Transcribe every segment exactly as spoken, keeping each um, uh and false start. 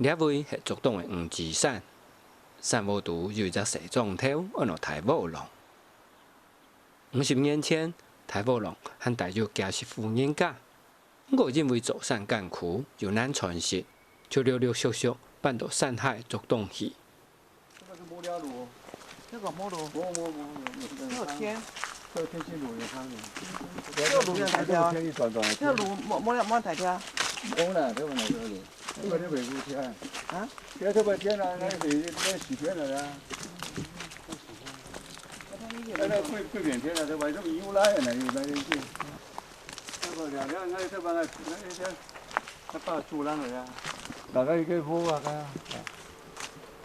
這位係竹東个黃芷山，山窩肚有一隻細莊頭，安到大窩塱。五十年前，大窩塱還帶有幾十戶人家，毋過因為造山艱苦，又難傳承，就陸陸續續搬到山下竹東去。 這個是無寮路哦。這個無路。無，無，無，無，無，這個有天。這個天線路有看的。這個路有抬掉啊。這個天線斷斷的。這個路無，無，無抬掉啊。無啦，這個哪個路？這個，這個有天。啊？這個，這個天啊，那個，那個洗天了啦。那個桂，桂扁天了，對吧？這個又來了，又來了，又。這個兩條，那個，這個，那個，那個，那把竹籃了呀。大概一個屋啊，看啊。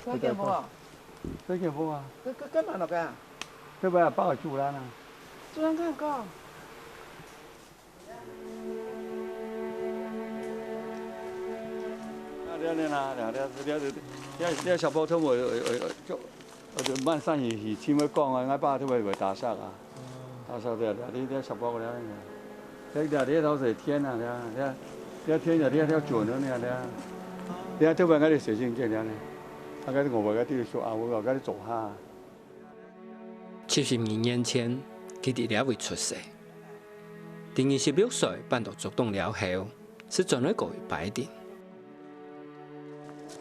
這間屋啊？這間屋啊。這，這，這麼大个啊？這邊啊，包个竹籃啊。竹籃看高。啊，這樣啦，這，這，這，這，這小包頭我，我，我，就，我就慢慢去，去，去，去講啊，𠊎爸就會，會打下啊。 啊，曉得了，你這小包了，這，這，這都係天啊，這，這，這天啊，這，這準了呢，這，這特別𠊎兜水晶見了呢，啊，𠊎兜外背个地方啊，我摎𠊎兜做下。七十二年前，佢佇這位出世，第二十六歲搬到竹東了後， 就轉來過一擺定。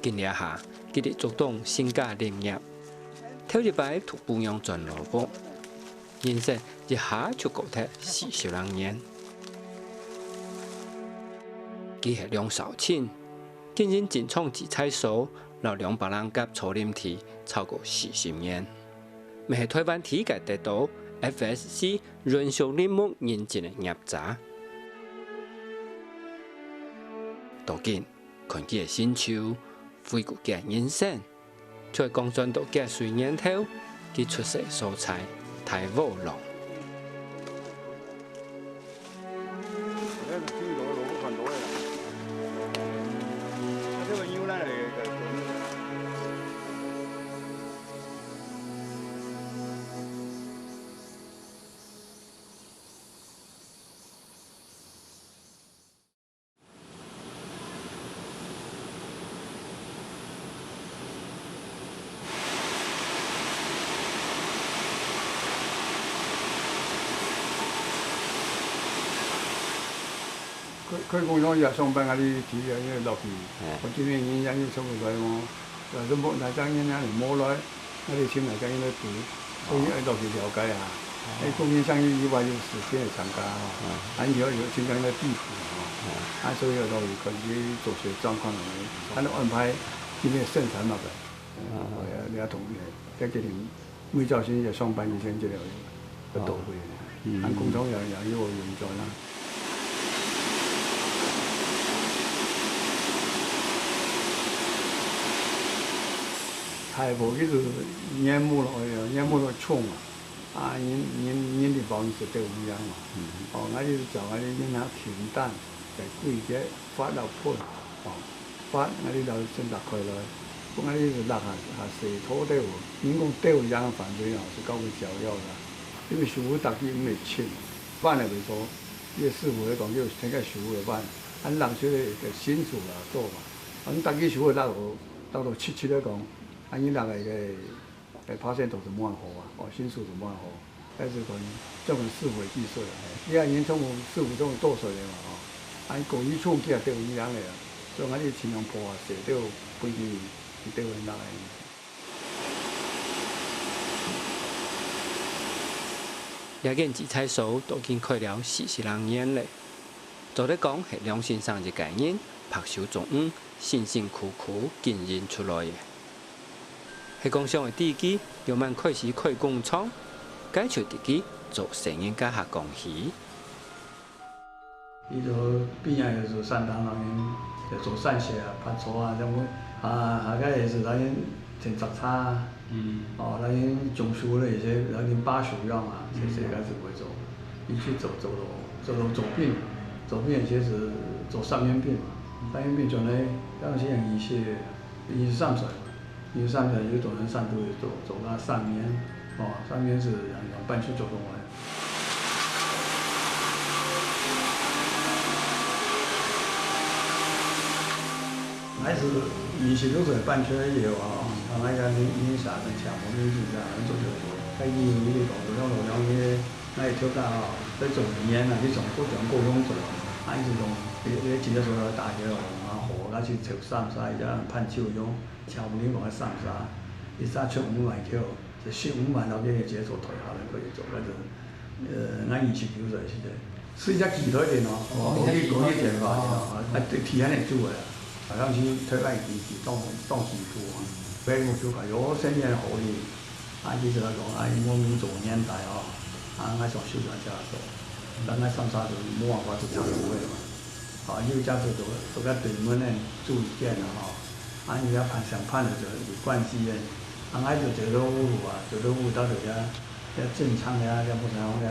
近這下，佢佇竹東成家立業，頭一擺渡餔娘轉老屋，人生一下就過忒四十零年。佢係梁紹清，經營珍藏制裁所，摎兩百零甲草林地超過四十年，乜係臺灣第一個得到FSC軟性林木認證个業者。 到今，看佢个成就，回顧佢个人生，就係講轉到幾十歲年頭，佢出世所在大窩塱。 開，開工廠也上班，啊，你提前落去，哎。我今天人家又衝過來哦，呃，這無，哪隻人啊，你無來， 𠊎兜尋哪隻人來補，所以愛落去了解啊。哦。哎，供應商有，有啊，有時間會參加哦。嗯。啊，有，有經常來替補哦。嗯。啊，所以落去看佢做事狀況，啊，安排今天生產嘛个。嗯。哎呀，你要同意，在這裡每朝先要上班以前就要，要到位。哦。嗯。啊，工廠也，也有運轉啊。 大部分佢就原木落去啊，原木落重啊，啊，人，人，人力保證係得有影嘛。嗯。哦，𠊎就照𠊎就人較輕擔，在季節發了噴，哦，發𠊎就摎佢先打開來，𠊎就落下，下洗土豆，人講得有影个範圍哦，係較會照耀啦。因為師傅逐日毋會清，板也袂做，這個師傅來講，就天天師傅个板，啊，落出來个新手啦，做嘛。 反正逐日師傅落落到七七來講，啊，你落个个，个percent都係滿好啊，哦，新手係滿好，但是可能這種師傅个技術啊，嘿，你看人從師傅這種做出來嘛，哦，啊，你工藝創起來都有影个啊，所以𠊎就盡量破壞，洗掉本身佢都會落个。這間自在所都已經開了四十零年咧，做得講係梁先生一個人白手做工，辛辛苦苦經營出來个。係工商个地基，慢慢開始開工廠，該就自家做生意該下講起。 佢就畢業就上山，然後就做山石啊、伐草啊，這樣啊，大概也是那邊整雜差啊，嗯，哦，那邊種樹的一些，那邊把手樣啊，這些開始會做。佢去做，做到，做到做兵，做兵其實做三年兵嘛，三年兵轉來，當時很一些，一三歲。 因為上面有多人上都有做，做到三年，哦，三年是兩兩半去做工了。還是二十六歲半圈以後啊，啊，那個零零啥个強，我們就這樣做就做，該有一個搞不了了，然後呢，那一條道啊，在做年啊，去從過轉過工作，啊，一直從也也記得說大學了，然後那去抽三沙一家辦酒用，強無力往三沙。 一下出五萬箍，就十五萬到个月做退下來可以做，該就，呃，𠊎二十九歲時節，係一隻期待个哦，哦，可以可以減法个哦，啊，對，體驗个做个，好像是退來經濟當當辛苦啊，所以我就講有生意好哩，啊，其實來講，啊，我們做年代哦，啊，𠊎想休閒家做，但𠊎三沙就無辦法就差不多了嘛。 哦，有家做做做个對門个主意見啊，吼。啊，你要辦相辦个就有關係个。啊，𠊎就做到屋啊，做到屋到頭呀，也正常呀，也無啥个。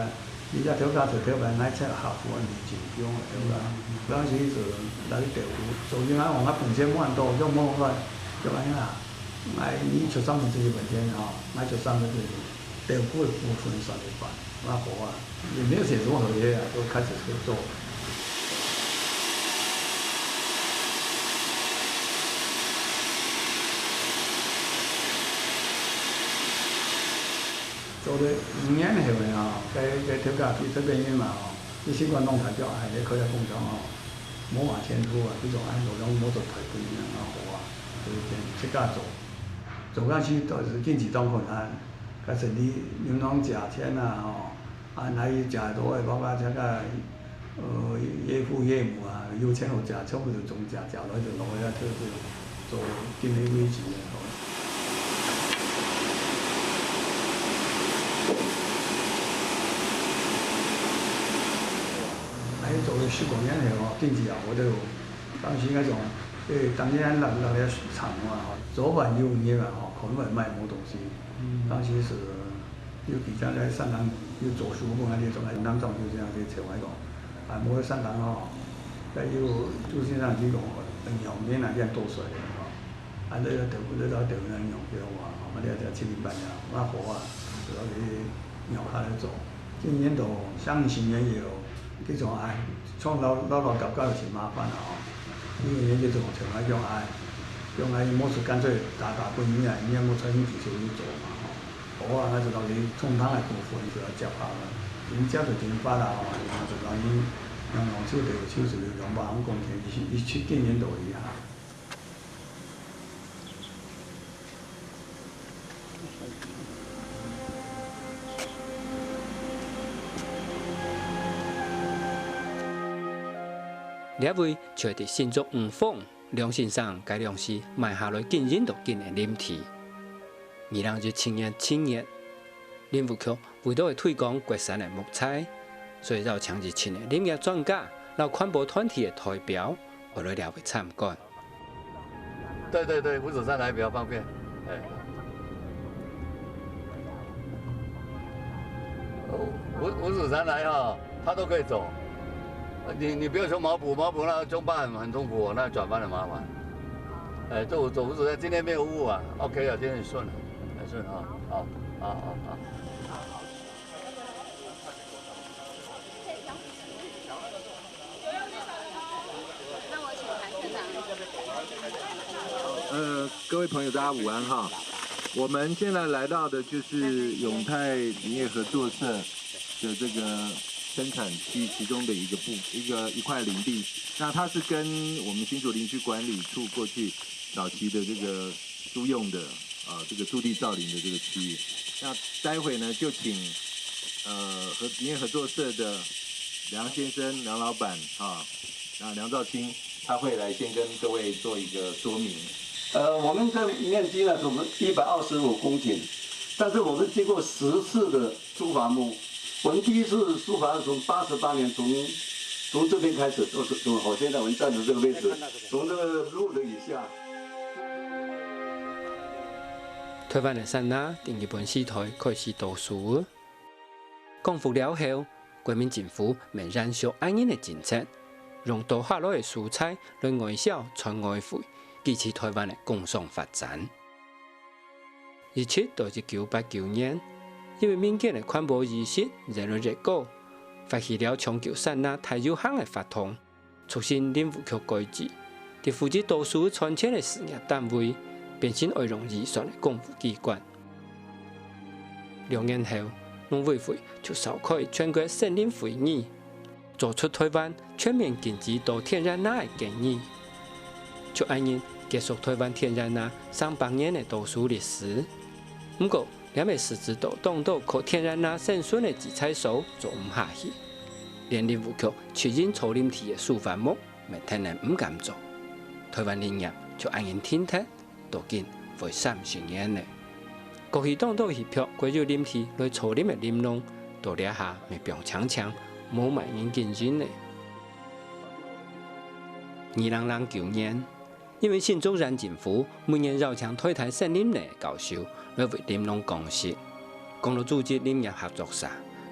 你家頭家做頭擺，𠊎才客戶啊，你緊張个，對吧？當時就來去豆腐，所以啊，我本身無恁多，就無法，就恁樣啊。哎，你出三分之一本錢吼，𠊎出三分之一，豆腐个部分算一半，那好啊。 也沒有寫什麼合約啊，就開始就做。做了五年後呢，吼，該該頭家去這邊嘛，吼，佢習慣弄台表，哎，你開個工廠吼，無麼前途啊，這種哎，老娘無做台本啊，好啊，就自家做，做下去都係經濟當困難，開始你銀行借錢啊，吼， 啊，𠊎去借到个，包括這個，呃，岳父岳母啊，有錢好借，全部就總借，借落去就落去啊，就就做經濟危機啊，吼。哎，做了十多年了吼，經濟也好得，當時該種，誒，當年落落來慘啊，吼，早晚有五日啊，吼，可能會賣無東西。嗯。當時係 尤其像在山頂有做書本啊，你從來南庄就這樣去找來講，啊，無山頂吼，該有朱先生去講，牛面啊，變多水了吼，啊，這个豆腐，這个豆腐牛比較好啊，啊，這个七零八呀，啊，好啊，主要是牛下來做。今年都上新年也有，這種哎，從老老老搞搞是麻煩了吼，因為這種像來講哎，用來模式乾脆打打不赢啊，你也没出去就去做嘛吼。 好啊，該就到底沖湯个部分就要接下了。人家就真發達哦，然後就講你，人用手就有手就有兩百萬公頃，一一七幾年度以下。 這位就係新竹五峰梁先生該兩時買下來經營到今个林地。二零一七年七月，林務局為著愛推廣國產个木材，所以邀請一群个林業專家，摎環保團體个代表，愛來這位參觀。 對對對，無紙上來比較方便。哎，無無紙上來哈，他都可以走。你你不要求毛補，毛補那中巴很很痛苦哦，那轉彎很麻煩。哎，走走無紙在今天沒有霧啊，OK啊，今天很順了，很順啊，好，好好好。 呃，各位朋友，大家午安哈。我们现在来到的就是永泰林业合作社的这个生产区其中的一个部一个一块林地。那它是跟我们新竹林区管理处过去早期的这个租用的呃这个驻地造林的这个区域。那待会呢，就请呃，合，联合作社的梁先生，梁老板，啊，那梁兆卿，他会来先跟各位做一个说明。呃，我们这面积呢，总共一百二十五公顷，但是我们经过十次的疏伐木，我们第一次疏伐是从八十八年从，从这边开始，就是从我现在我们站的这个位置，从这个路的以下。台灣个山林，第二本時代開始倒樹。光復了後，國民政府乜延續恁樣个政策，用倒下來个樹材來外銷賺外匯，支持台灣个工商發展。一直到一九八九年，因為民間个環保意識越來越高，發起了搶救山林大遊行个活動， 促成林務局改制，在負責倒樹賺錢个事業單位，變成愛用預算个公務機關。兩年後，農委會就召開全國森林會議，做出台灣全面禁止倒天然林个建議，就恁樣結束台灣天然林上百年个倒樹歷史。毋過， 這乜實質到當多靠天然林生存个自在所做毋下去，連林務局出面造林地个疏伐木乜聽人毋敢做。台灣林業就恁樣停忒，到今會三十年了。過去當多協約國有林地來造林个林農，到這下乜放淨淨，無麼人經營了。二零零九年， 因為新竹縣政府每年邀請台大森林系教授來為林農講習，講到組織林業合作社，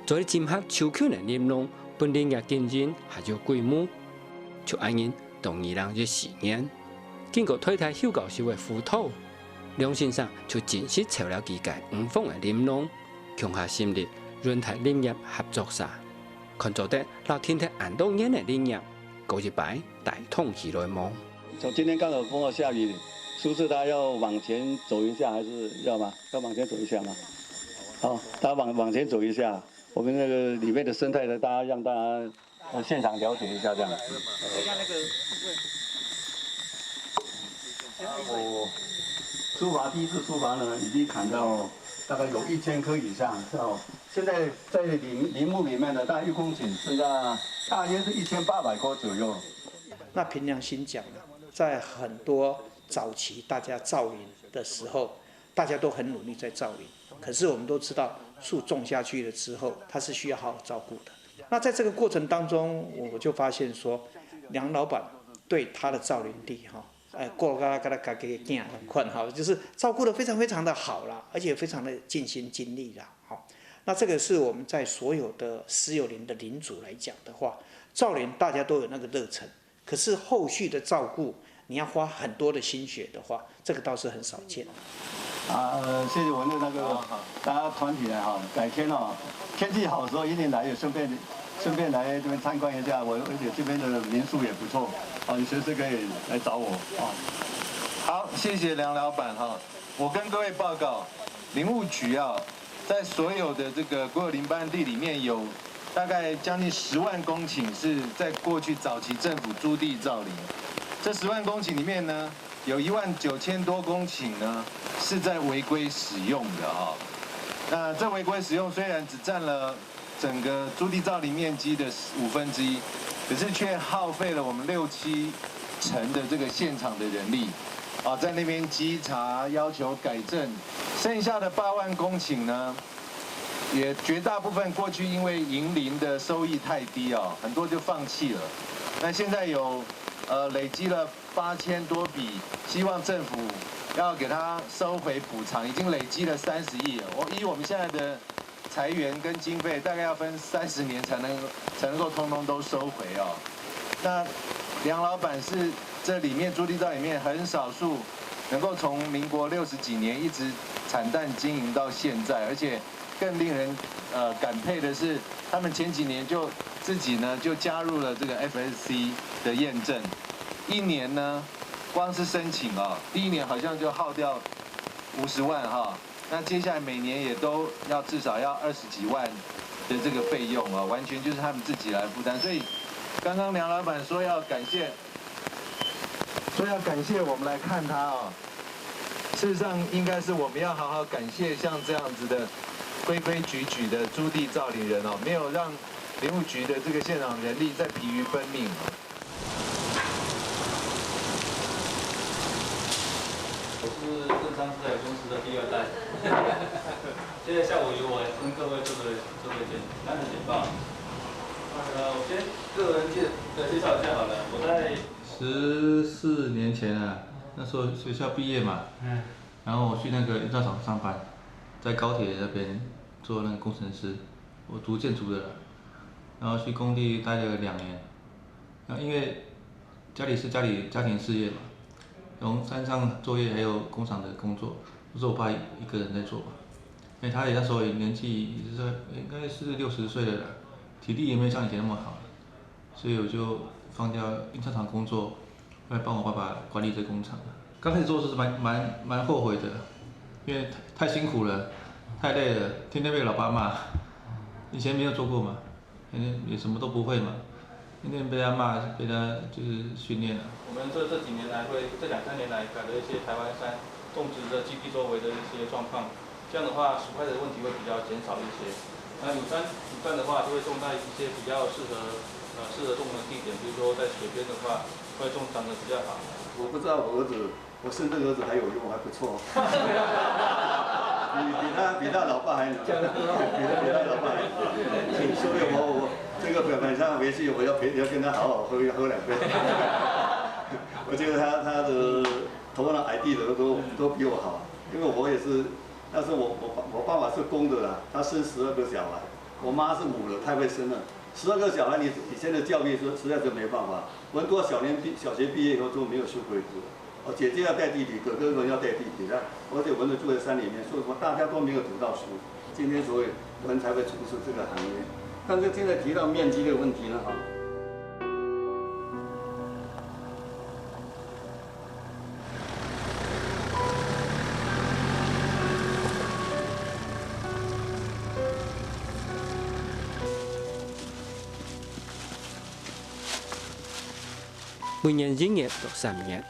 做得整合附近个林農，分林業經營較有規模。就恁樣，到二零一四年，經過台大邱教授个輔導，梁先生就正式招了幾個五峰个林農，共下成立潤泰林業合作社。 看做得摎停忒恁多年个林業，過一擺帶動起來無？從今天剛好碰到下雨，是不是他要往前走一下，還是要嗎？要往前走一下嗎？好，他往往前走一下，我們那個裡面的生態呢，大家讓大家呃現場了解一下這樣。哦，疏伐第一次疏伐呢，已經砍到大概有一千棵以上，是哦。現在在林林木裡面呢，大概一公頃剩下大約是一千八百棵左右。那凭良心講啊，在很多早期大家造林的時候，大家都很努力在造林，可是我們都知道樹種下去了之後，它是需要好好照顧的。那在這個過程當中，我就發現說，梁老闆對他的造林地哈，哎，顧甲佮他家己的囝同款哈，就是照顧得非常非常的好啦，而且非常的盡心盡力啦，哈。那這個是我們在所有的私有林的林主來講的話，造林大家都有那個熱忱，可是後續的照顧，你要花很多的心血的話，這個倒是很少見。啊，呃，謝謝我們的那個，大家團體來哈，改天哦，天氣好的時候一定來，也順便順便來這邊參觀一下。我而且這邊的民宿也不錯，啊，你隨時可以來找我啊。好，謝謝梁老闆哈。我跟各位報告，林務局啊，在所有的這個國有林班地裡面有大概將近十萬公頃是在過去早期政府租地造林。這十萬公頃裡面呢， 有一萬九千多公頃呢是在違規使用的哈。那這違規使用雖然只佔了整個租地造林面積的五分之一，可是卻耗費了我們六七成的這個現場的人力啊，在那邊稽查、要求改正。剩下的八萬公頃呢，也絕大部分過去因為營林的收益太低哦，很多就放棄了。那現在有呃累積了 八千多筆，希望政府要給他收回補償，已經累積了三十億了。我以我們現在的財源跟經費，大概要分三十年才能才能夠通通都收回哦。那梁老闆是這裡面租地造林裡面很少數能夠從民國六十幾年一直慘淡經營到現在，而且 更令人呃感佩的是，他們前幾年就自己呢就加入了這個FSC的驗證，一年呢光是申請啊，第一年好像就耗掉五十萬哈，那接下來每年也都要至少要二十幾萬的這個費用啊，完全就是他們自己來負擔。所以剛剛梁老闆說要感謝，說要感謝，我們來看他哦。事實上，應該是我們要好好感謝像這樣子的规规矩矩的租地照领人哦，没有让林务局的这个现场人力在疲于奔命。我是正昌自来公司的第二代，现在下午由我来跟各位做个做个简单的简报。呃，我先个人介的介绍一下好了，我在十四年前啊，那时候学校毕业嘛，嗯，然后我去那个营造厂上班，在高铁那边做那个工程师，我读建筑的啦，然后去工地待了两年，然后因为家里是家里家庭事业嘛，从山上作业还有工厂的工作，都是我爸一个人在做嘛。因为他也那时候也年纪也是在应该是六十岁了啦，体力也没有像以前那么好了，所以我就放掉营造厂工作，来帮我爸爸管理这工厂。刚开始做是蛮蛮蛮后悔的，因为太太辛苦了，太累了，天天被老爸骂。以前没有做过嘛，天天也什么都不会嘛，天天被他骂，被他就是训练啊。我们这这几年来会，这两三年来改了一些台湾山种植的基地周围的一些状况，这样的话，鼠害的问题会比较减少一些。那乳酸乳酸的话，就会种在一些比较适合呃适合种的地点，比如说在水边的话，会种长得比较好。我不知道我儿子，我生这个儿子还有用，还不错。比比他比他老爸还，比他比他老爸还，所以我我这个晚上回去我要陪要跟他好好喝一喝两杯。我觉得他他的头脑 idea 都都都比我好，因为我也是，但是我我爸我爸爸是公的啦，他生十二个小孩，我妈是母的，太会生了，十二个小孩你以前的教育是实在是没办法，文多小年毕小学毕业以后都没有修过一次。哦，姐姐要带弟弟，哥哥们要带弟弟，那而且我们住在山里面，所以说大家都没有读到书。今天所以我们才会从事这个行业。但是现在提到面积的问题呢，哈。每年一月到三月，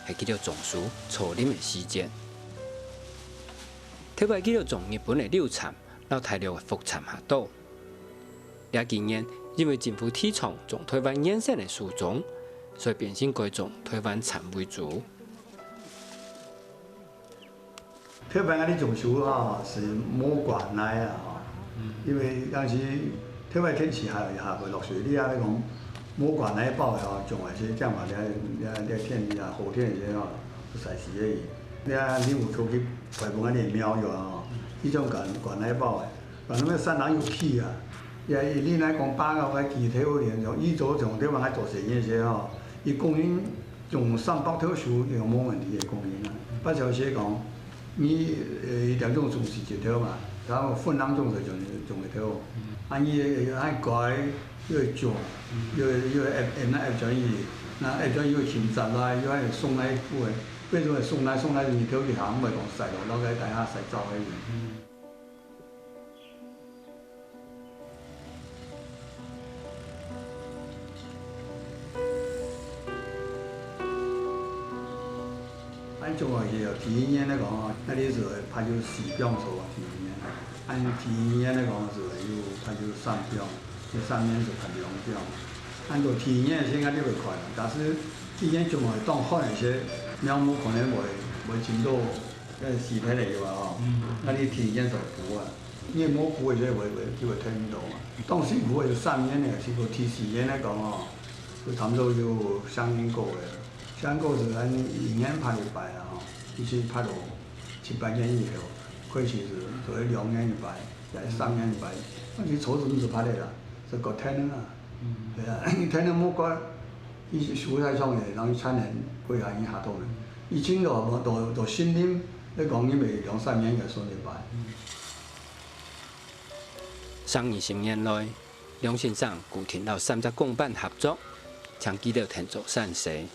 係佢兜種樹、草林个時節。頭擺佢兜種日本个柳杉摎大陸个福杉下肚。這幾年，因為政府提倡種臺灣原生个樹種，所以變成改種臺灣杉為主。 頭擺𠊎兜種樹吼，係無管泥啊吼，因為當時頭擺天氣還還無落雪，你啊講無管泥包个吼，種下去，這樣嘛，這這這天氣啊，好天時吼，就曬死去。你啊，你有出去拜訪𠊎兜廟有啊吼，佢種管管泥包个，反正山人有去啊，也你來講把握个機會，像以前像頭擺𠊎做生意个時候，佢講人 種三百頭樹，有無問題个供應啊。八小時講，你呃一點鐘種十幾頭嘛，然後分人種就種種一頭。啊，你愛改，又愛種，又又愛愛那愛轉移，那愛轉移又清雜啦，又愛送來補个，為什麼送來送來你頭一下毋會講曬咯，落該大家曬燥个。 恁種落去哦，第一年來講哦，該你就會拍有四磅數啊，第一年。恁第二年來講就會有拍有三磅，第三年就拍兩磅。恁到第二年先該你會看，假使第一年種落去當好一些，苗木可能會會真多，該死忒了有啊吼，該你第二年就補啊。 你無補个時會會就會聽毋到嘛。當辛苦个有三年呢，辛苦第四年來講哦，就差不多有雙年果个。雙年果係咱一年拍一擺啦吼，一直拍到七八年以後，開始係做兩年一擺，也係三年一擺。但是草係毋係拍个啦，係割斷个啦。嗯。對啊，斷个無割，佢樹太長个，人佢產能過下已經下到了。以前都都都森林，你講你每兩三年就算一擺。嗯。 成二十年來，梁先生固定摎三隻工班合作，請佢兜𢯭做山西。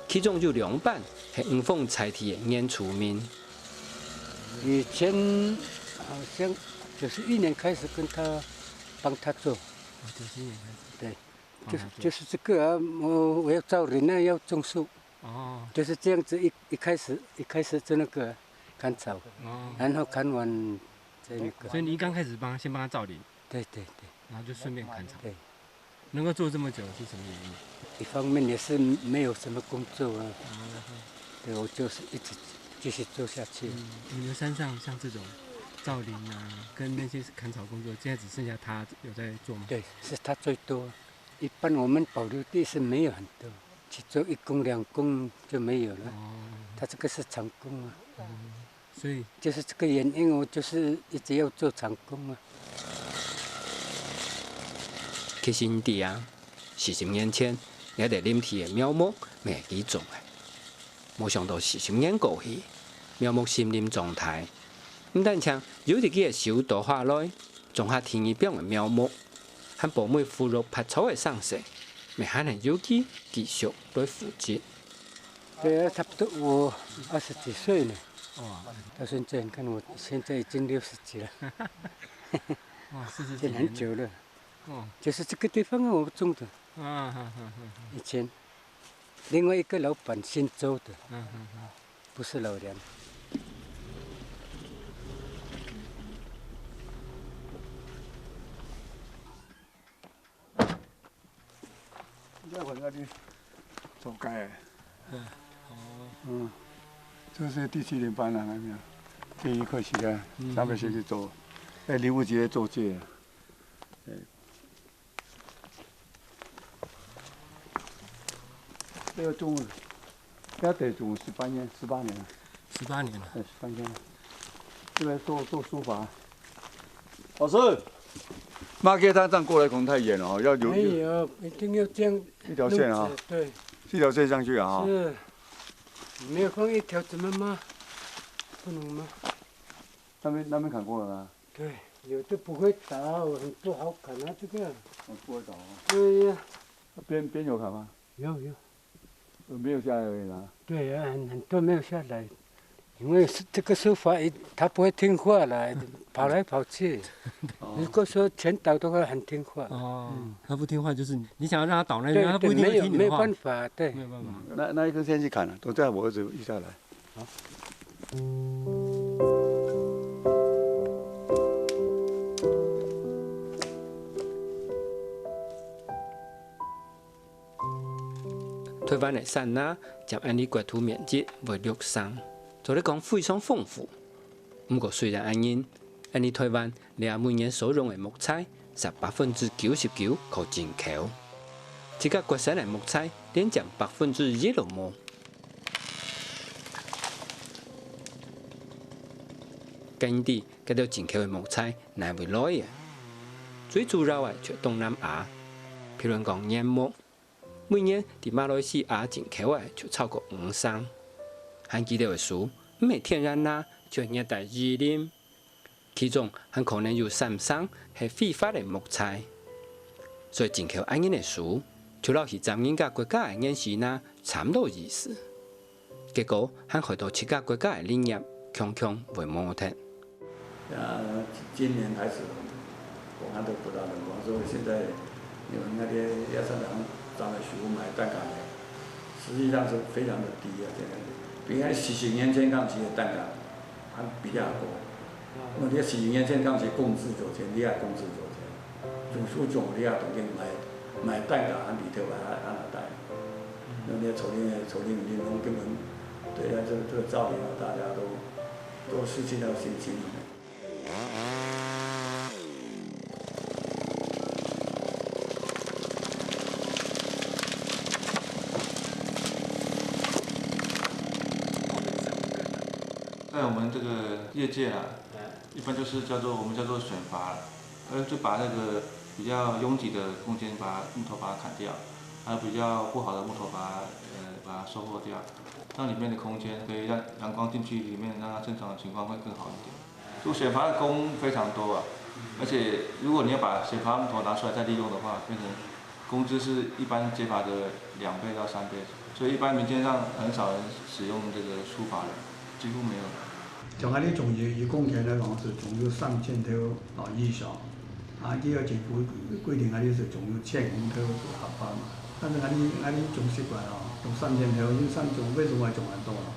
其中有兩班係吳鳳在地个原住民。以前好像九十一年開始跟他幫他做，哦，九十一年開始。對，就是就是這個啊，我我要找人啊，要種樹，哦，就是這樣子一一開始一開始就那個砍草，哦，然後砍完在那个，所以你一刚开始帮他，先帮他造林，对对对然后就顺便砍草。对，能够做这么久是什么原因？一方面也是没有什么工作啊，对，我就是一直继续做下去。嗯，你们山上像这种造林啊，跟那些砍草工作，现在只剩下他有在做吗？对，是他最多。一般我们保留地是没有很多，去做一工两工就没有了。哦，他这个是长工啊。所以就是这个原因，我就是一直要做长工啊。其实你知啊，四十年前，這个林地个苗木乜係佢種个。無想到四十年過去，苗木森林壯大，毋單淨有一个手倒下來，種下第二幫个苗木，還保每副落拔草个生勢，乜還能有機繼續來負責。对啊，差不多我二十几岁呢。哇，到现在你看我现在已经六十几了，哇，四十几年了。很久了。哦，就是这个地方啊，我种的。啊哈哈哈。以前另外一个老板姓周的，嗯嗯嗯。不是老梁。你看我那里做盖，嗯，哦，嗯，这是第七年班了，那边第一个学期，嗯，上面学期做，哎，林务局做界，哎，这个种，这得种十八年，十八年了。十八年了。哎，十八年了。这个做做书法。老师，马街他这样过来可能太远了哦，要留没有，一定要这样一条线啊，弄起来，对，一条线上去啊。是，没有放一条怎么吗？不能吗？那边那边砍过了吗？对，有的不会倒，很不好砍啊，这个。哦，不会倒啊。对呀。边边有砍吗？有有。呃，没有下来而已啦。对啊，很很多没有下来，因为是这个书法一，他不会听话啦，跑来跑去。哦。如果说全倒的话，很听话。哦，他不听话就是你想要让他倒那边，对，他不一定会听你的话。对，没有没有办法，对。没有办法。那那一根先去砍了，等下我儿子一下来。 臺灣个山林佔𫣆俚國土面積為六成，照理講非常豐富。毋過雖然恁樣，𫣆俚臺灣這每年所用个木材， 煞百分之九十九靠進口。自家國產个木材連佔百分之一都無。該你知該兜進口个木材哪位來个？最主要个就東南亞，譬如講原木，每年在馬來西亞進口个就超過五成。還佢兜个樹，毋係天然林，就係熱帶雨林。 其中還可能有三成係非法个木材。所以進口恁樣个樹，除了去佔人家國家个原始林，差毋多意思。結果還害到自家國家个林業強強會無忒。啊，今年開始，我看都不大能光，所以現在你們那些野生的，咱們樹買蛋糕的，實際上是非常的低啊，現在比四十年前講起个蛋糕， 還比較高。因為你四十年前當時工資做錢，你也工資做錢，做手種你也當然買，買蛋糕還比頭擺還，還要大。那你草林，草林林攏根本對啊，這，這个造林啊，大家都，都失去了信心了。 在我們這個業界啊，一般就是叫做，我們叫做選伐，呃，就把那個比較擁擠的空間，把木頭把它砍掉，還有比較不好的木頭把它，呃，把它收穫掉，讓裡面的空間可以讓陽光進去裡面，讓它生長的情況會更好一點。 做選伐的工非常多啊，而且如果你要把選伐木頭拿出來再利用的話，變成工資是一般解法的兩倍到三倍，所以一般民間上很少人使用這個書法的，幾乎沒有。像𫣆俚種一，一公頃來講，係種有三千頭哦以上，啊，佢个政府規定𫣆俚係種有千五頭合法嘛。但是𫣆俚，𫣆俚種習慣哦，種三千頭，因為三種為什麼會種恁多哦？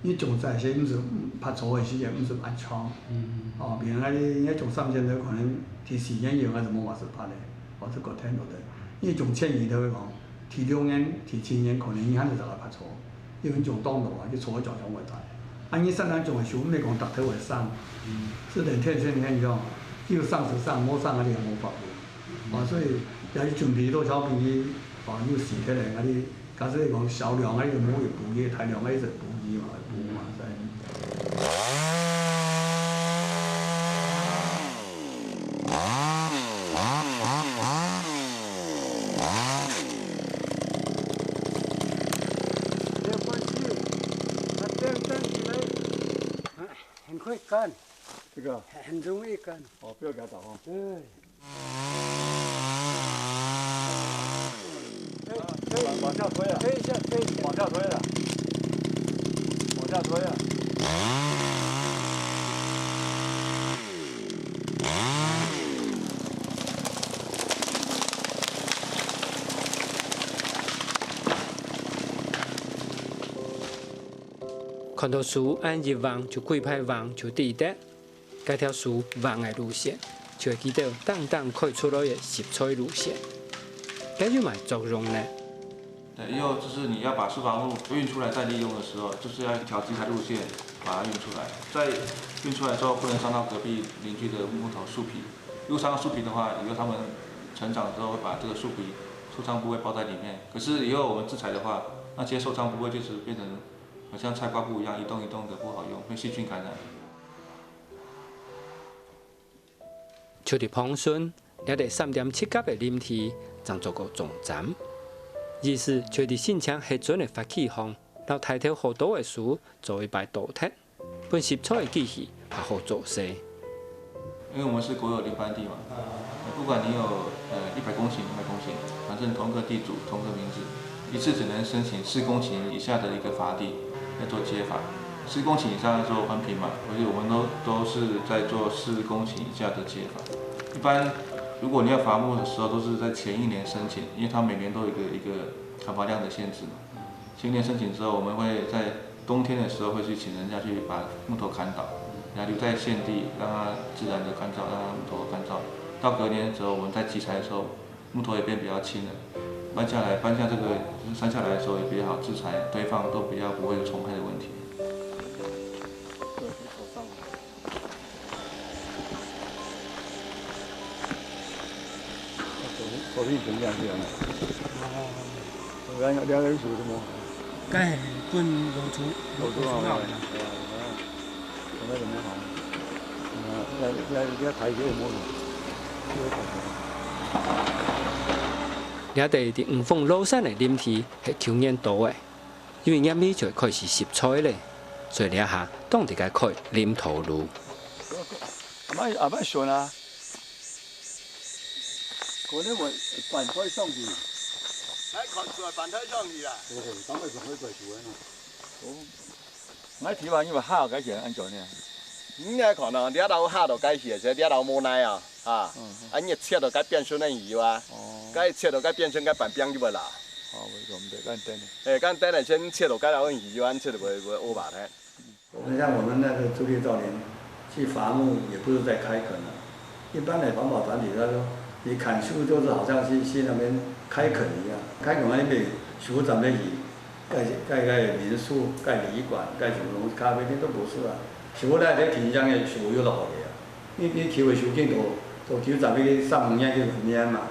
你種菜時毋係，嗯，拍草个時節毋係恁長。嗯。哦，比如講你，你種三千頭，可能第四年以後還係無法子拍咧，或者隔天落去。你種千二頭个講，第六年、第七年可能你還係在該拍草，因為你種當多啊，你草个照常會大。啊，你生產種个樹，毋係講逐頭會生，嗯。係連天生現象，有生就生，無生啊，你也無法度。哦，所以也要準備多少米，哦，有時間咧，啊，你 假使你講少量个，就無去補佢；大量个，就補佢嘛，補嘛，所以。沒有關係，它這樣站起來，很快乾，這個啊。很，很容易乾。哦，不要給它倒哦。對。 可以，可以，往下推啊，推一下，推一下。往下推了，往下推啊。看到樹恁一橫，就歸排橫就知得 該條樹橫个路線，就係佢兜當當開出來个集菜路線。該有麼个作用呢？對，以後就是你要把樹伐木運出來再利用的時候，就是要調這條路線把它運出來。在運出來之後，不能傷到隔壁鄰居的木頭樹皮。如果傷到樹皮的話，以後牠們成長之後會把這個樹皮受傷部位包在裡面。可是以後我們制裁的話，那些受傷部位就是變成好像菜瓜布一樣，一棟一棟的不好用，被細菌感染。 就在旁脣，這兜三點七甲个林地，正做過總站。意思就係在申請核准个法規項，摎大頭好多个樹做一擺倒忒，分集菜个機器較好做事。因為我們是國有林班地嘛，不管你有，呃，一百公頃、兩百公頃，反正同一個地主、同一個名字， 一次只能申請四公頃以下的一個伐地，要做皆伐。四公頃以上要做分坪嘛，所以我們都，都是在做四公頃以下的皆伐。一般如果你要伐木的時候，都是在前一年申請，因為它每年都有一個，一個砍伐量的限制嘛。前一年申請之後，我們會在冬天的時候會去請人家去把木頭砍倒，然後留在現地，讓它自然的乾燥，讓它木頭乾燥。到隔年的時候，我們在集材的時候， 木頭也變比較輕了。搬下來，搬下這個山下來的時候也比較好制裁堆放，都比較不會有蟲害的問題。昨天，昨天全這樣子啊。哦。我剛剛聊了一宿，怎麼？該係分老鼠，老鼠咬的。 這兜佇五峰老山个林地係舊年倒个，因為年尾就會開始集菜咧，所以這下當在該開林道路。阿媽，阿媽選啊，可能會搬台上去。還看出來搬台上去啊？哦，當然係會搬台上去啊。哦。 𠊎希望你話下該件安全呢。你來看哦，這兜下到該去，這兜無奈啊，哈。嗯，嗯。啊，你切到該邊上个以後啊，哦。該切到該邊上該半邊就會啦。哦，我講毋對，該等呢。哎，該等呢，先切到該兜以後，切到會，會烏白呢。那像我們那個朱立造林去伐木，也不是在開墾啊。一般的環保團體他說，你砍樹就是好像去，去那邊開墾一樣，開墾那邊樹斬下去， 蓋，蓋，蓋民宿、蓋旅館、蓋什麼東西，咖啡店都不是啊。樹來這平常个樹有落个啊。你，你搝个樹根都，都搝長个三五年就很黏嘛，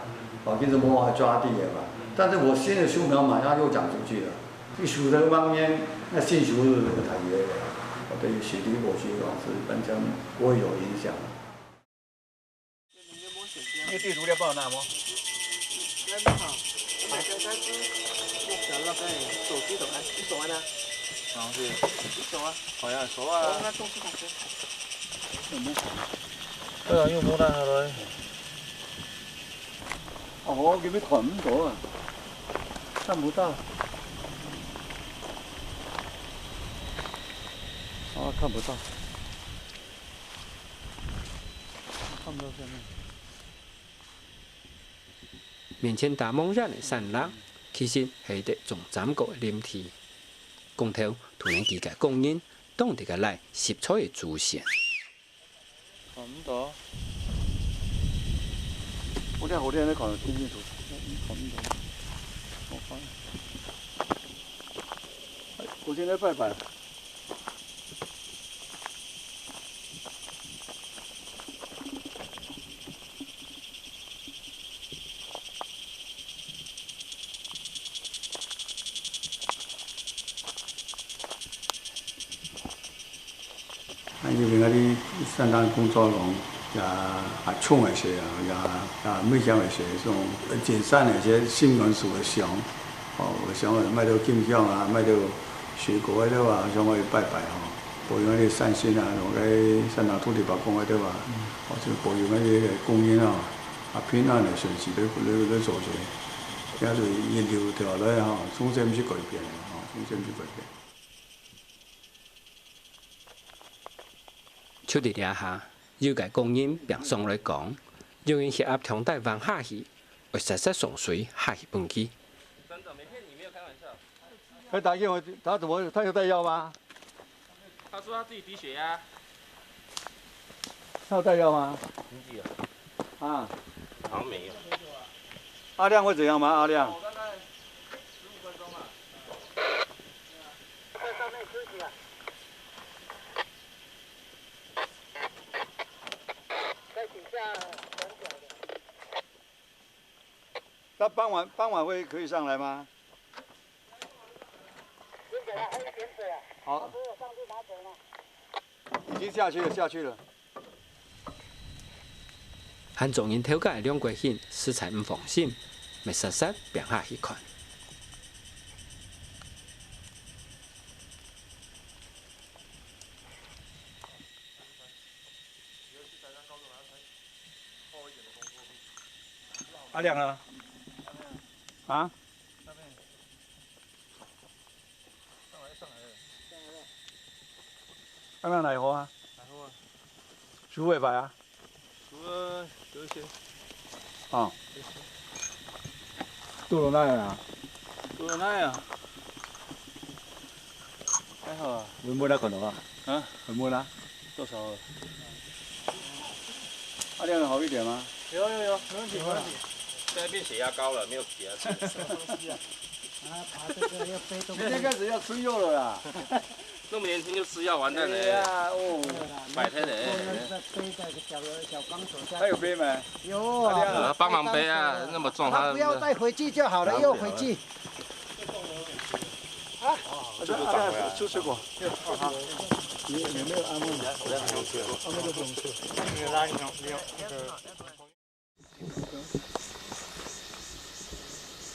哦，就是無法抓地个嘛。但是我新的樹苗馬上又長出去了，你樹在旁邊，那新樹是不太遠的啊，對於水土保持來講是完全不會有影響。 你地圖了幫我拿無？來，你好。你來看看，你，你走了，哎，手機走開，你走完了。啊，是。你走啊。好呀，走啊。哦，那都是好的。哎呀，又無拿下來。哦，我根本看毋到啊，看不到。啊，看不到。 面前打茫然个山壢，其實係一垤種站過个林地。講頭渡輪機个工人當在該拉食菜个主線。看毋到。我這後天再看清清楚楚，看毋到。我看。哎，我現在拜拜。 啊，因為𠊎兜山頂工作講，也，也重个事啊，也，也危險个事，這種真實个一些心肝事个想，哦，想莫得金香啊，莫得水果个對吧，想愛拜拜吼，保佑𠊎兜山神啊，用該山頂土地伯公个對吧，哦，就保佑𠊎兜个工人啊，啊，平安个順序來，來，來做事，也就一路條來吼，從這毋係改變个吼，從這毋係改變。 就在這下，有个工人拚上來講，若係協同帶橫下去，會煞煞上水下去分佢。真的，沒騙你，沒有開玩笑。他打給我，他怎麼，他有帶藥嗎？他說他自己低血壓。他有帶藥嗎？經濟啊，啊，好像沒有。阿亮會怎樣嗎？阿亮？那傍晚，傍晚會可以上來嗎？好，已經下去了，下去了。 還做人頭家个梁國興實在毋放心，乜煞煞拚下去看。 阿亮啊？啊？阿亮來好啊？來好啊。收尾牌啊？收了，有一些。啊。有一些。倒落來啊？倒落來啊？還好啊。穩穩啊，看到啊？啊？穩穩啊？ 多少了？阿亮有好一點嗎？有有有，沒問題沒問題。現在變血壓高了，沒有血壓。什麼東西啊？啊，爬這個又背這個。明天開始要吃藥了啦。那麼年輕就吃藥，完蛋了。對呀，哦。擺攤了。再背個小小幫手下去。他有背嗎？有啊。阿亮啊。幫忙背啊，那麼重，他不要帶回去就好了，又回去。 啊，這個長回來。出水果。你，你沒有安慰嗎？安慰都不用吃。那個拉你，你有那個。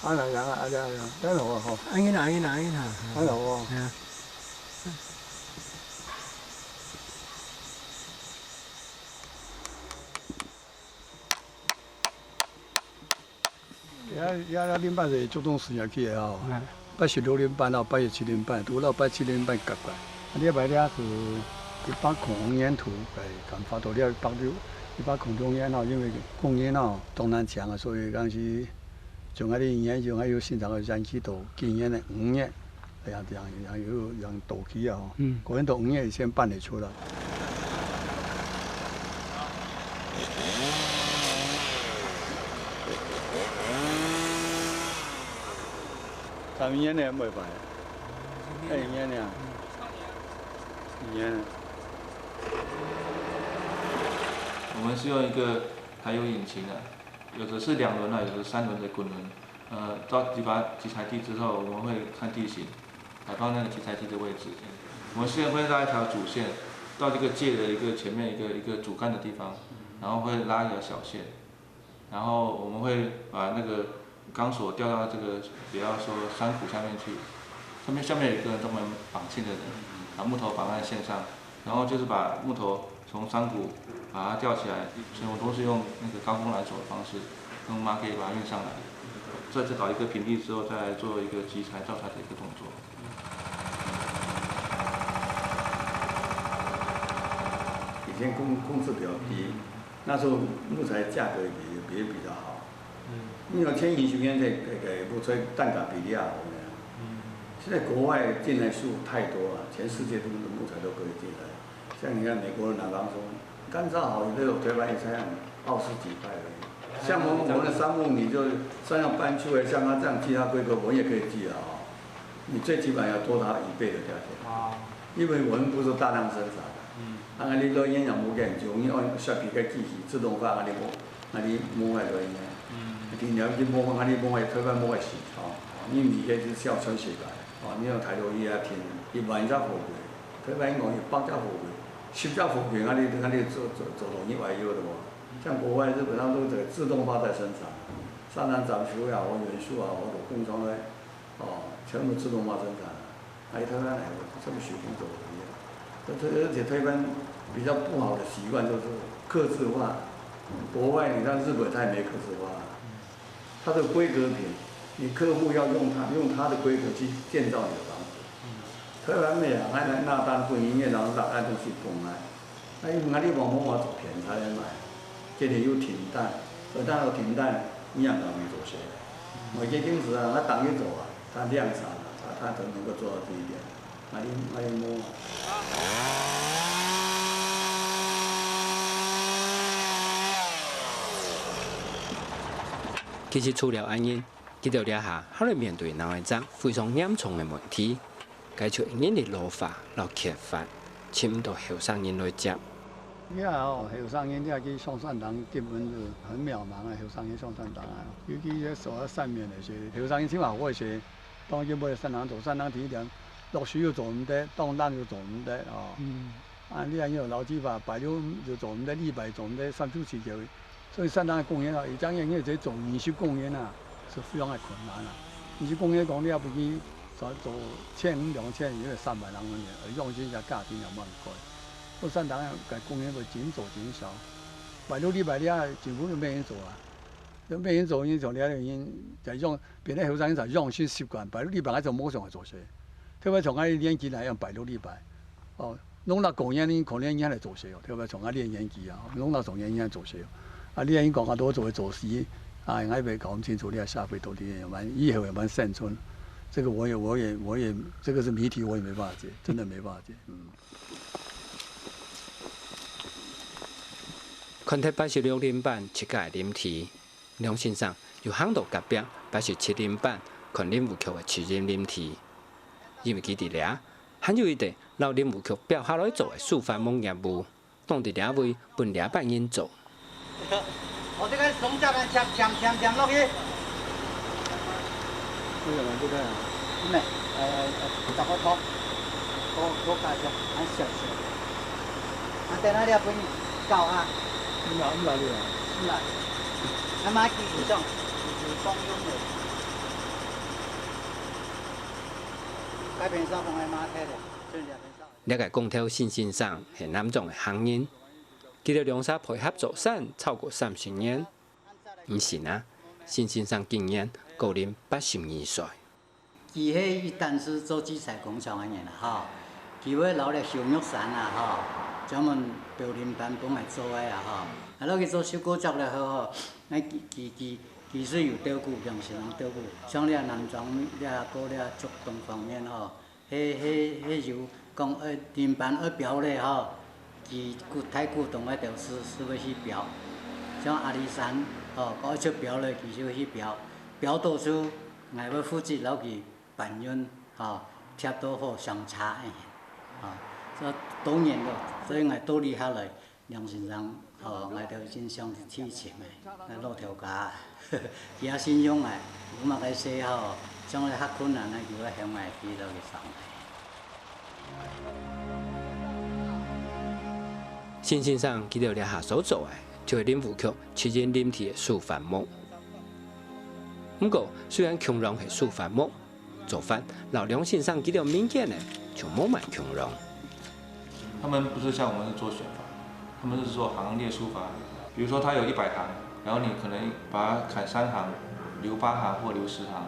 啊，來，來，來，來，來，來，好啊，好。恁樣啦，恁樣啦，恁樣啦。恁樣好啊。哎呀。 也，也，也輪班係足當時間去个吼。嗯。八十六輪班咯，八十七輪班，拄到八七輪班合過來。啊，這擺這係一百空五年度，哎，剛發到這一百六，一百空六年吼，因為工人吼，當難請啊，所以講是從該一年，從該有新長个延期到今年个五月。 哎呀，這樣，這樣有，這樣到期啊吼。嗯。可能到五月以前辦得出來。三年呢，袂歹。哎，一年呢？一年。我們是用一個柴油引擎的，有的是兩輪啊，有的三輪的滾輪。 呃，到集拔集材地之後，我們會看地形，來放那個集材地的位置。我們先會拉一條主線到這個界的一個前面一個，一個主幹的地方，然後會拉一條小線，然後我們會把那個鋼索吊到這個，比方說山谷下面去，上面，下面有一個專門綁線的人，把木頭綁在線上， 然後就是把木頭從山谷把它吊起來，所以我們都是用那個高空攔索的方式，用馬力把它運上來，再，再找一個平地之後，再來做一個集材造材的一個動作。以前工，工資比較低，那時候木材價格也，也比較好。嗯。因為天然修剪這，這個木材單價比較好的。嗯。现在国外进来树太多了，全世界都木材都可以进来。像你看美国的南方松，干燥好，那种推扳也才奥斯几块而已。像我们我们的杉木，你就算要搬出来，像它这样寄它归国，我们也可以寄啊、哦。你最起码要多它一倍的价钱，啊，因为我们不是大量生产的。嗯，啊，你落烟也无研究，你按设备个机器自动化，啊你无，啊你无个落烟。嗯，今年去摸，啊你摸个推扳摸个死哦，你物件是需要穿鞋个，哦，你用抬头衣啊挺，一万只货柜，推扳讲一百只货柜，十只货柜，啊你啊你做做做到你外有的无？像国外、日本，他们都这个自动化在生产，山南斩树也好，榆树也好，或者工厂个，哦，全部自动化生产。啊，台湾来个，这么水平走的一样。这这而且推扳比较不好的习惯就是客制化，国外你看日本他也没客制化，它的规格品，你客户要用它用它的规格去建造你的房子。台湾没有，还拿拿单分营业，然后拿单东西分来。 啊，因为你往往我做便宜个卖，今日有停单，而但有停单，你也难去做事。我已经平时啊，他等于走啊，他量产了，他他能够做到这一点，啊你啊你摸啊。其實除了恁樣，佢兜這下還來面對另外一隻非常嚴重个問題，該就係人力老化摎缺乏，尋毋到後生人來接。你看哦，後生人你愛去上山頂根本是很渺茫啊，後生人上山頂啊，尤其係做山面个時，後生人起碼會寫，當然會上山頂做，上山頂第一點，落水又做毋得，當冷又做毋得哦。嗯，啊，你看有老地方，拜六又做毋得，禮拜做毋得，三休四休。所以上山頂个工人啊，一張人个做二十工人啊，是非常个困難啊。二十工人講，你也不去做做千五兩千，也有三萬人个，用心个價錢也蛮高。 做山頂个工人會緊做緊少，拜六禮拜你啊，政府就免人做啊，就免人做，因為像這人在用，變成後生人在用新習慣，拜六禮拜還做無想來做事，特別像𠊎年紀來用拜六禮拜，哦，農曆過年你可能人還來做事哦，特別像𠊎年紀啊，農曆過年人還做事哦，啊，你人講啊，都做做事，啊，𠊎也搞毋清楚你个社會到底有蠻以後有蠻生存，這個我也我也我也這個是謎題，我也沒辦法解，真的沒辦法解，嗯。 看忒八十六輪班自家个林地，梁先生又行到隔壁八十七輪班看林務局个私人林地。因為佢知這還有一垤摎林務局標下來做个樹伐木業務，當在這位分這班人做。 哦，這個松夾來夾夾夾夾落去。為什麼不太好？沒，呃，呃，十個頭，多多加一下，還小小。啊，等下你要分你搞啊，你哪哪裡啊？是啦。啊，買幾張，幾張公用的。該邊燒紅的馬車的，這兩邊燒。 這个工頭辛先生係南庄个行人，佢兜兩儕配合做山超過三十年。毋信啊，辛先生今年高齡八十二歲。佢係一旦係做製材工廠个人啊，吼，佢會摎這修玉山啊，吼，專門標輪班分𠊎做个啊，吼。啊，落去做收割作了後，吼，啊，佢佢佢佢係有照顧，良心有照顧，像這南庄這个這竹東方面吼， 係係係有講愛輪班愛標咧吼，佢股大股東个頭係係會去標，像阿里山吼，講愛出標咧，佢就會去標，標到就𠊎會負責摎佢搬運吼，貼到好上車个，吼，所以當然咯，所以𠊎到這下來， 梁先生，吼，𠊎兜真想係親情个，該老頭家，佢也信用𠊎，有麼个事吼，將來較困難个，佢會喊𠊎去摎佢商量。辛先生佢兜這下所做个，就係林務局私人林地个樹伐木。毋過，雖然共樣係樹伐木， 做法摎梁先生佢兜民間个就無麼共樣。他們不是像我們是做選伐，他們是做行列樹伐。比如說他有一百行，然後你可能把它砍三行，留八行或留十行。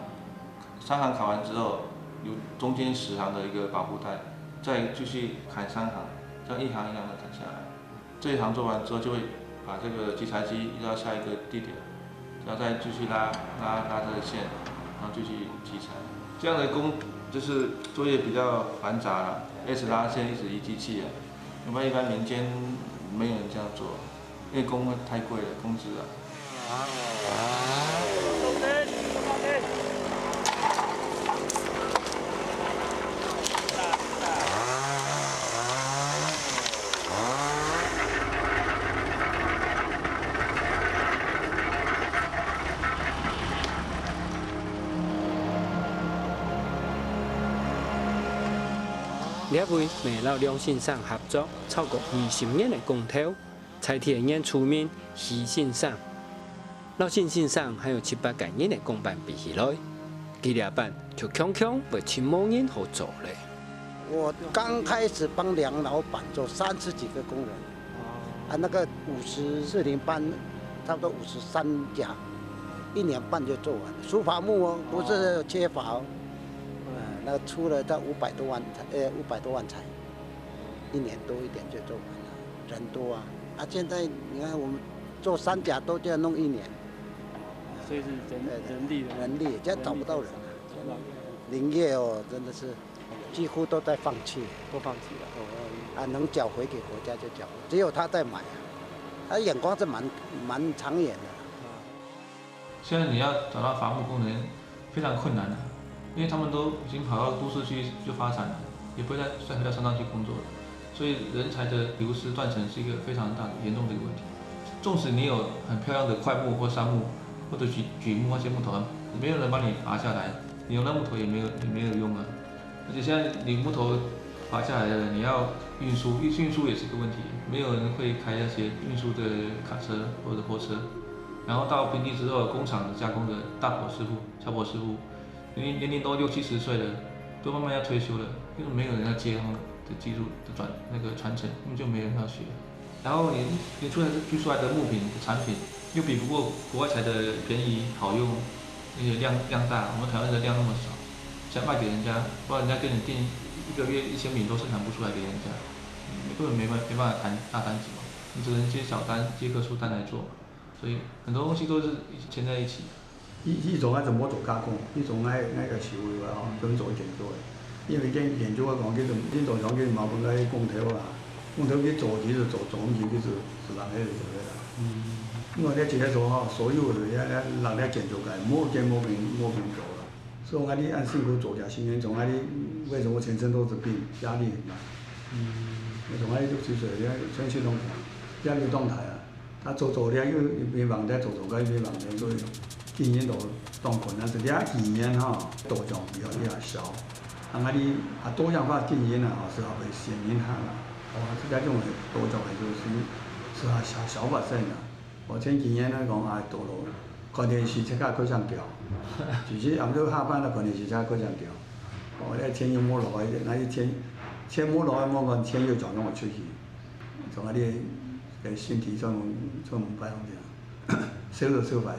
三行砍完之後，留中間十行的一個保護帶，再繼續砍三行，這樣一行一行的砍下來。 這一行做完之後，就會把這個集材機移到下一個地點，然後再繼續拉拉拉這個線，然後繼續集材。這樣的工就是作业比较繁杂了，一直拉线，一直移机器啊。我们一般民间没有人这样做，因为工太贵了，工资啊。這位乜摎梁先生合作超過二十年个工頭，在地原住民許先生。摎許先生還有七八個人个工班比起來，佢這班就強強會盡無人好做咧。我剛開始幫梁老闆做三十幾個工人，啊，那個五十四零班，差不多五十三甲，一年半就做完了。除伐木哦，不是缺乏哦，呃，那除了到五百多万，呃，五百多万才，一年多一点就做完了，人多啊。啊，现在你看我们做三甲都这样弄一年，所以是人对对人力的人力，这样找不到人啊。找不到人林业哦，真的是几乎都在放弃，都放弃了。啊，能缴回给国家就缴回，只有他在买啊，他眼光是蛮蛮长远的。现在你要找到伐木工人非常困难的，因为他们都已经跑到都市去去发展了，也不会再再回到山上去工作了，所以人才的流失断层是一个非常大的严重的一个问题。纵使你有很漂亮的快木或杉木或者榉榉木那些木头，没有人帮你伐下来，你有那木头也没有也没有用啊。而且现在你木头伐下来了，你要运输，运运输也是个问题，没有人会开那些运输的卡车或者货车。然后到平地之后，工厂的加工的大婆师傅、小婆师傅，因为年龄都六七十岁了，都慢慢要退休了，根本没有人要接他们的技术的传那个传承，根本就没人要学。然后你你出来推出来的木品的产品，又比不过国外材的便宜好用，而且量量大，我们台湾的量那么少，想卖给人家，不然人家跟你订一个月一千瓶都生产不出来给人家，你根本没办没办法谈大单子嘛，你只能接小单、接客数单来做嘛。所以很多东西都是一起牵在一起的。一一种啊，怎么做加工，一种啊，那个修理啊，吼，分做一点做。因为跟研究啊讲，其实你做上去嘛，分个工头啊，工头去做，其实做做毋起，其实是人迄个做个啦。因为你一个做吼，所有的人人咧建筑界，无建无平无平做啦。所以讲你按辛苦做下，十年从啊你为什么全身都是病，压力很大。那种啊，六七岁，全身拢压力当大啊。 啊做做了又一边忙咧，做做个一边忙咧，所以经营都当困难。是你啊经营吼，多种比较比较少。啊，你啊多样化经营啊，吼，是好个先进行啊。哦，这个种多种个就是是啊小小发生啊。我前几年来讲啊，多咯，看电视这个开相掉，就是暗时下班了，看电视这个开相掉。哦，那钱又没落来，那一钱钱没落来，没讲钱又转让我出去。 从啊你个身体上上班样，收入收白个。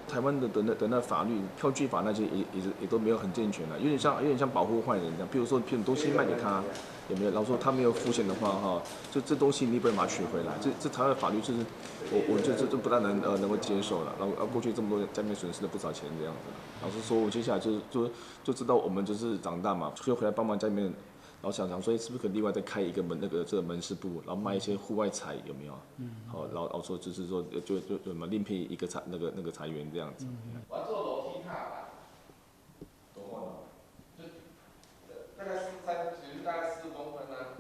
台湾的的那的那法律票据法那些也也是也都没有很健全了，有点像有点像保护坏人这样。譬如说，譬如东西卖给他，有没有？然后说他没有付钱的话，哈，就这东西你不能把它取回来。这这台湾法律就是，我我觉得这这不大能呃能够接受了。然后啊过去这么多家里面损失了不少钱这样子。老实说，我接下来就是就就知道我们就是长大嘛，就回来帮忙家里面 然后想想说，哎，是不是可以另外再开一个门那个这个门市部，然后卖一些户外材有没有？嗯，好，然后然后说就是说就就就什么另辟一个裁那个那个裁员这样子。我要做楼梯踏板，多厚呢？就大概四三，其实大概四公分啊。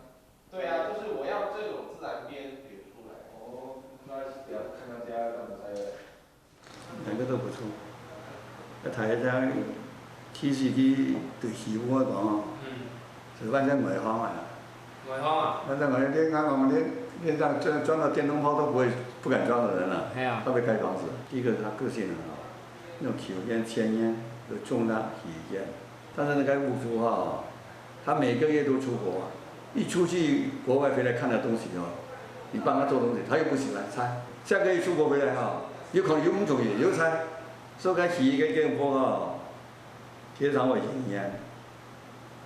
对啊，就是我要这种自然边留出来。哦，那不要看到家要怎么裁员。 两个都不错。啊，大家这样其实去对师傅来讲哦，是完全外行啊。外行啊，那在外面，你刚刚你你这样装装个电灯泡都不会不敢装的人了，哎呀，他会盖房子。第一个是他个性很好，那种条件、钱呢，有重大体验。但是那个屋主哈，他每个月都出国啊，一出去国外回来看的东西哦，你帮他做东西，他又不喜欢拆。下个月出国回来哈，有可能又不同意，又拆。所以该起一个电波哈，非常有经验，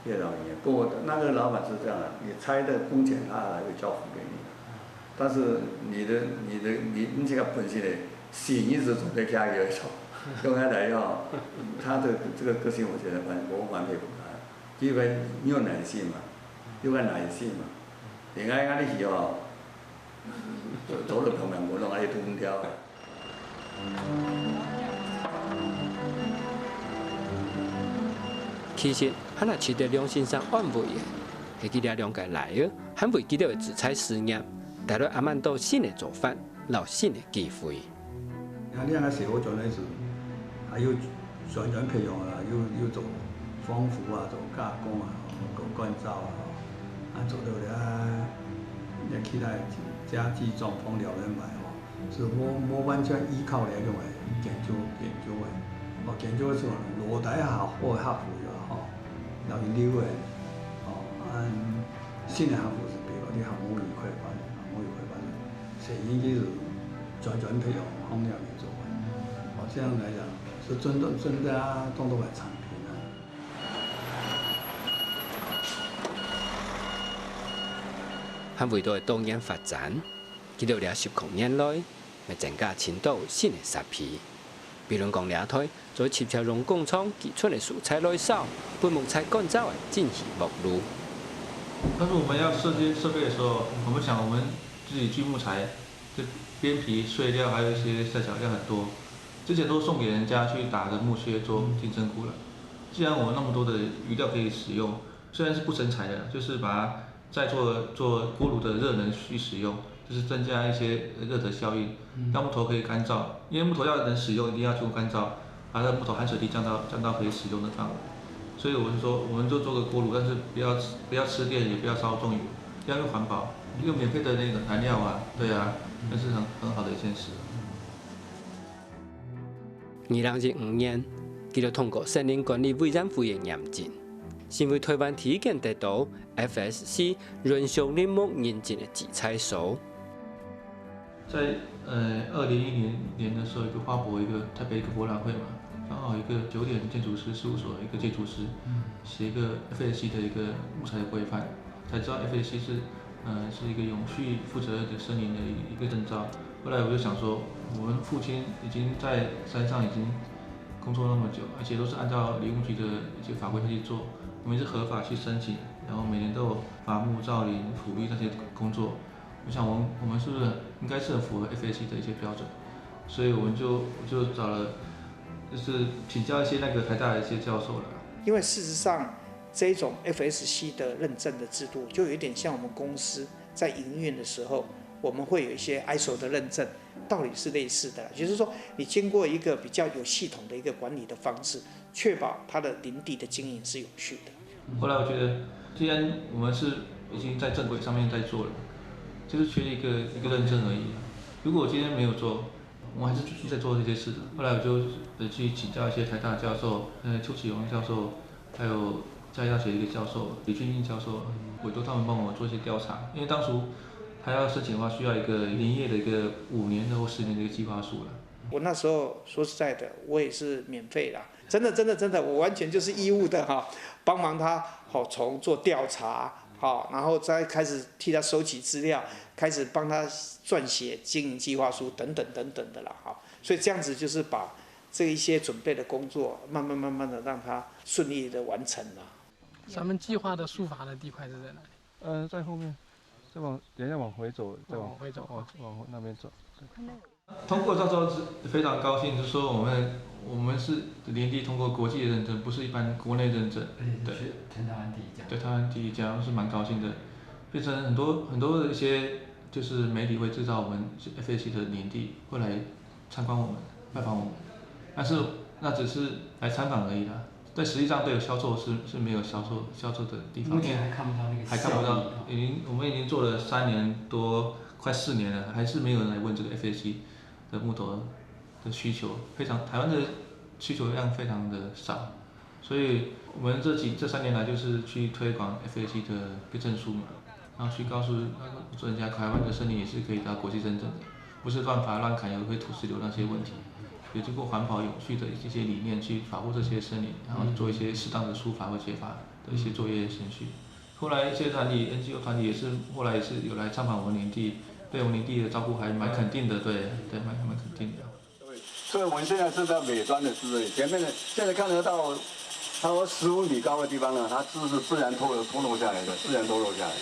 非常有经验。不过那个老板是这样的，你拆的工钱他还会交付给你的，但是你的你的你你这个本身的，心意是准备给他有一种。用下来哦，他的这个个性，我觉得蛮我蛮佩服他的，因为你有耐心嘛，有个耐心嘛，你看他的戏哦，走走了平平，我弄阿里通掉啊。其實，還若值得梁先生安慰个，係佢這兩個倈仔，還為佢兜个煮菜事業，帶來恁多新个做法，摎新个機會。啊，你看寫火種那時，還有專專培養啊，又又做防腐啊，做加工啊，做乾燥啊，啊做到了，也起來家居裝潢了了買吼，是無無完全依靠了用个研究研究个，哦，研究个時候，落底下好个客戶个吼，然後留个，哦，按新个客戶是比較你行業愉快發展，行業愉快發展。 所以就是专专培养方面的做法。哦，这样来讲是真的真的啊，当多个产品啊。還為著个多元發展，佢兜這十空年來，也增加盡多新个設備。比如講這台做七條龍工廠寄出个蔬菜來燒，分木材乾燥个進行木爐。但是我们要设计设备的时候，我们想我们自己锯木材，这边皮、碎料还有一些下脚料很多，这些都送给人家去打的木屑做金针菇了。既然我们那么多的余料可以使用，虽然是不成材的，就是把它再做做锅炉的热能去使用，就是增加一些热的效应，让木头可以干燥，因为木头要能使用，一定要经过干燥，把那木头含水率降到降到可以使用的范围。所以我是说，我们就做个锅炉，但是不要不要吃电，也不要烧重油，要用环保，用免费的那个燃料啊，对啊，那是很很好的一件事。二零一五年，佢就通過森林管理委員會个驗證，成為台灣第一間得到FSC連續林木認證个製材所。在呃二零一零年的时候，有个花博一个台北一个博览会嘛，刚好一个九点建筑师事务所的一个建筑师写一个 FSC 的一个木材的规范，才知道 FSC 是呃是一个永续负责任的森林的一个证照。后来我就想说，我们父亲已经在山上已经工作那么久，而且都是按照林务局的一些法规下去做，我们是合法去申请，然后每年都有伐木、造林、辅绿那些工作。我想我们我们是不是应该是很符合 FSC 的一些标准？所以我们就我就找了，就是请教一些那个台大的一些教授啦。因为事实上，这种 FSC 的认证的制度，就有点像我们公司在营运的时候，我们会有一些 ISO 的认证，道理是类似的啦。就是说，你经过一个比较有系统的一个管理的方式，确保它的林地的经营是永续的。后来我觉得，既然我们是已经在正轨上面在做了，就是缺一个一个认证而已。如果我今天没有做，我还是继续在做这些事的。后来我就呃去请教一些台大教授，呃邱启荣教授，还有嘉义大学一个教授李俊英教授，委托他们帮我做一些调查，因为当初他要申请的话，需要一个林业的一个五年的或十年的一个计划书了。我那时候说实在的，我也是免费啦，真的真的真的，我完全就是义务的哈，帮忙他好从做调查，好，然后再开始替他收集资料，开始帮他撰写经营计划书等等等等的啦，哈，所以这样子就是把这一些准备的工作，慢慢慢慢的让他顺利的完成了。咱们计划的书法的地块是在哪里？呃，在后面，再往等一下往回走，再往往回走往往那边走。通过照照是非常高兴，就是说我们我们是林地通过国际认证，不是一般国内认证，而且是全台湾第一家。对台湾第一家，是蛮高兴的。变成很多很多的一些就是媒体会介绍我们 FSC 的林地，会来参观我们、拜访我们，但是那只是来参访而已啦。但实际上对销售是是没有销售销售的地方，目前还看不到那个还看不到效益哦。已经我们已经做了三年多，快四年了，还是没有人来问这个 FSC 的木头的需求，非常台湾的需求量非常的少，所以我们这几这三年来就是去推广 FSC 的一个证书嘛，然后去告诉告诉人家台湾的森林也是可以得到国际认证的，不是乱伐乱砍，有会土石流那些问题，也经过环保永续的一些理念去保护这些森林，然后做一些适当的疏伐或解伐的一些作业程序。后来一些团体，NGO 团体也是后来也是有来参访我们林地，对我们林地的照顾还蛮肯定的，对对，蛮蛮肯定的。所以我们现在是在尾端的枝叶，前面的现在看得到差不多十五米高的地方呢，它枝是自然脱落脱落下来的，自然脱落下来。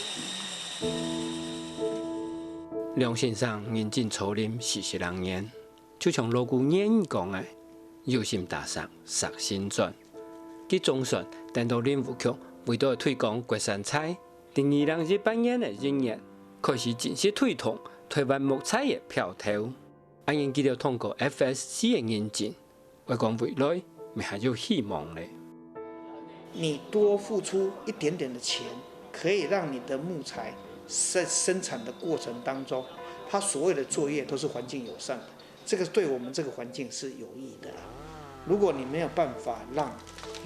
梁先生認真操林四十零年，就像老古諺語講个，有心打石，石先轉。佢總算等到林務局為著推廣國產材，在二零一八年个一月，開始正式推動台灣木材个標頭。恁樣佢就通過FSC个認證， 會講未來乜還有希望咧。你多付出一点点的钱，可以让你的木材生生产的过程当中，它所有的作业都是环境友善的，这个对我们这个环境是有益的啦。如果你没有办法让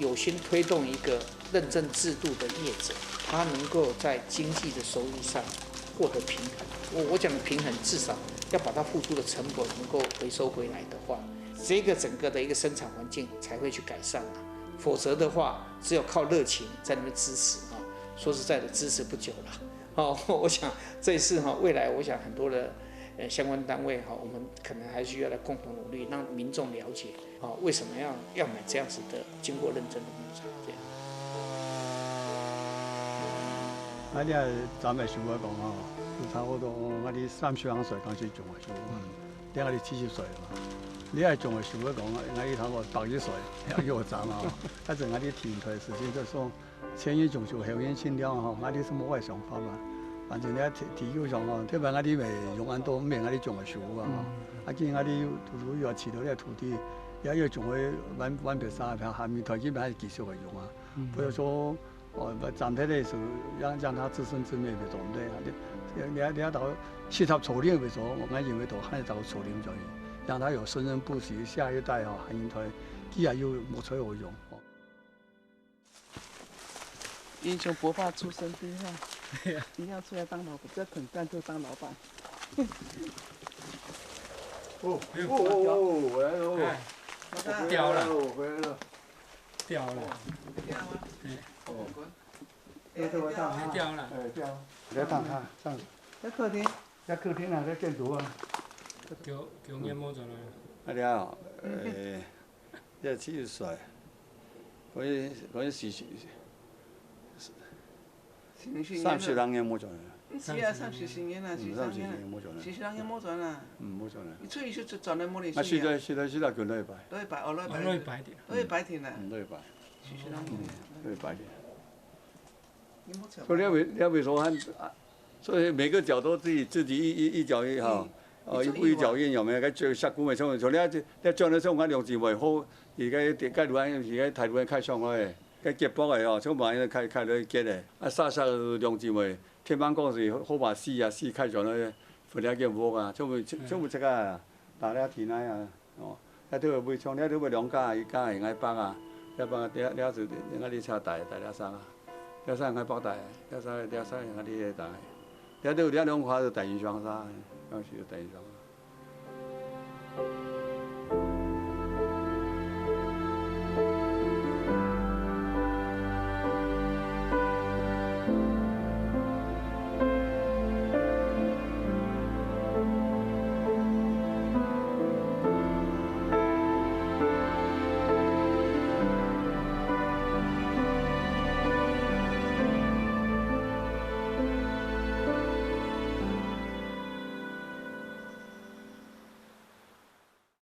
有心推动一个认证制度的业者，他能够在经济的收益上获得平衡，我我讲的平衡，至少要把他付出的成本能够回收回来的话，这个整个的一个生产环境才会去改善啊。否则的话，只有靠热情在那边支持啊，说实在的，支持不久了。哦，我想这也是哈，未来我想很多的呃相关单位哈，我们可能还需要来共同努力，让民众了解啊，为什么要要买这样子的经过认证的木材这样。啊，你若站个樹仔讲吼，就差不多，哦，啊，你三十零岁开始种个树仔，你啊，你七十岁嘛，你爱种个树仔讲，啊，你差不多百一岁，要给我站啊，啊，整个你停退时间就说，前一种树，后一尽量吼，啊，你什么个想法嘛？反正你啊，地地球上吼，特别啊，你袂用恁多，免啊，你种个树仔吼，啊，今啊，你有土地要起到你个土地，也要种个万万别啥，还没退，基本上继续个用啊。 不要说哦，暂停的时候让让它自生自灭，别种对啊，你你你你要到适合草林为主，我们认为都还是找草林就行，让它有生生不息，下一代哦，还应该既然有木材好用哦。英雄不怕出身低哈，一定要出来当老板，不要肯干就当老板。哦哦哦，我来了哦，掉了，我回来了。 掉了，那这个大哈，掉了，哎，这样，不要大哈，这样子，在客厅，在客厅啊，在建筑啊。给我给我研磨转来。啊了，呃，这七十岁，可以可以是情绪三十零年没转来。是啊，三十几年了，嗯，是三十几年没转来。是三年没转了。嗯，没转来。你出去是转来没得啊，去了去了去了，跟了一摆。都一百，哦，都一百。哦，都一百点。都一百天了，嗯，都一摆。是三年。都一摆点。你没转。所以你要为你要为说很啊，所以每个脚都自己自己一一一脚印哈，哦，一步一脚印有没有？该就下估没错没错。你要这你要转的时候，我两姊妹好，伊个该路安，伊个台路安开上个，该结巴个哦，从马上开开了结个，啊，煞煞两姊妹，天班讲是好把四啊四开转了，分了间屋啊，全部全部这个啊，打了天来啊。 哦，遐都有尾冲，遐都有两家，一家应该北啊，遐北啊，遐遐是应该你车带带了上啊，了上应该北带，了上了上应该你带，遐都有遐两块是带人上啥，要是有带人上。